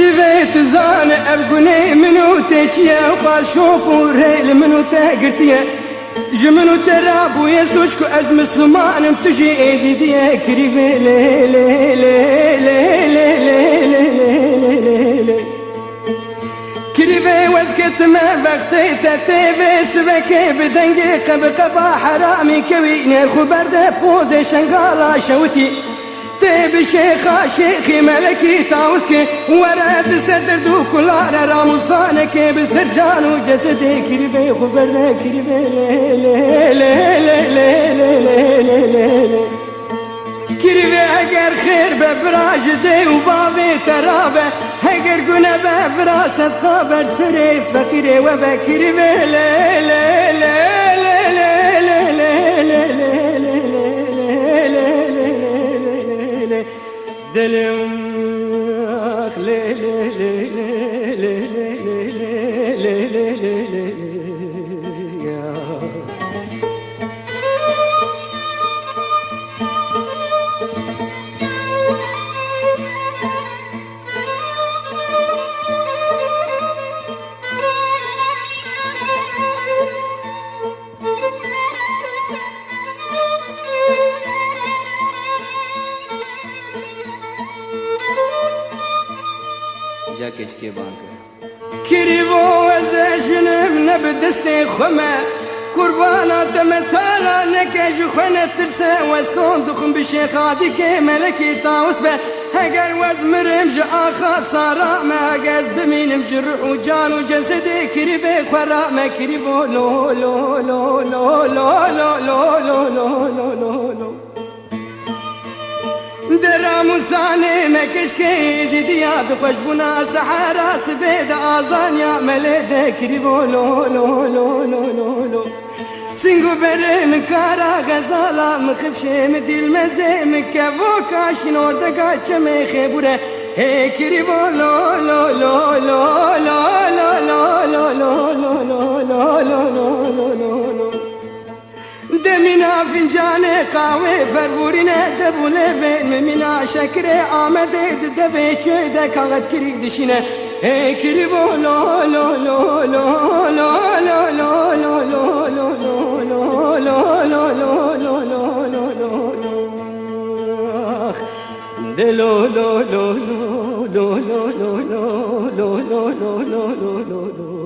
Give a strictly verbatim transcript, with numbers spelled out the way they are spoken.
Rivê tu zane ev gunê min û te çi ye, ew qal şop û rê li min û te girtiye. Ji min û te re bûye sûc ku ez Misliman im, tu jî Êzîdî ye. Kirîvê lê, lê, lê. Kirîvê wezketime vextê te tê vê sivekê bi dengê qebiqeba heramî kewî nêrxû berde pozê şengala şewitî. Tê bi şêxa şêxî melekî tawuskê were di ser derd û kulare ramûsanekê bi ser can û cesedê kirîvê xwe berde kirîvê lê, lê, lê. Kirîvê eger xêr be bira ji dê û bavê te rabe, heger gune be bira sedqa ber serê feqîrê we be kirîvê lê, lê, lê. Dilim, ah, lê, lê, lê. Ca keçikê bang e. Kirîvo ez e jinim ne bi destê xwe me. Qurbana te me tala neke ji xwe netirse we son dixwim bi şêxadîkê melekê tawus be. Heger wez mirim ji axa sara me, heger ez bimînim ji ruh û can û cesedê kirîvê xwe ra me kirîvo lo lo lo lo. Dera Musanê me keşkê zîdiya di xweşbûna sehera sibê de azaniya melê de kirîvo lo lo lo lo lo lo. Sîng û berê min kara xezala min xifşê min dîlmezê min kevoka şîn ordega çemê xêbûre hê kirîvo lo lo lo lo. Demîna fincanê qawê fervûrîne dev û lêvên min mîna şekirê Amedê di devê çê de kaxetkirî dişîne. Hê kirîvo lo lo lo lo. De lo lo lo lo.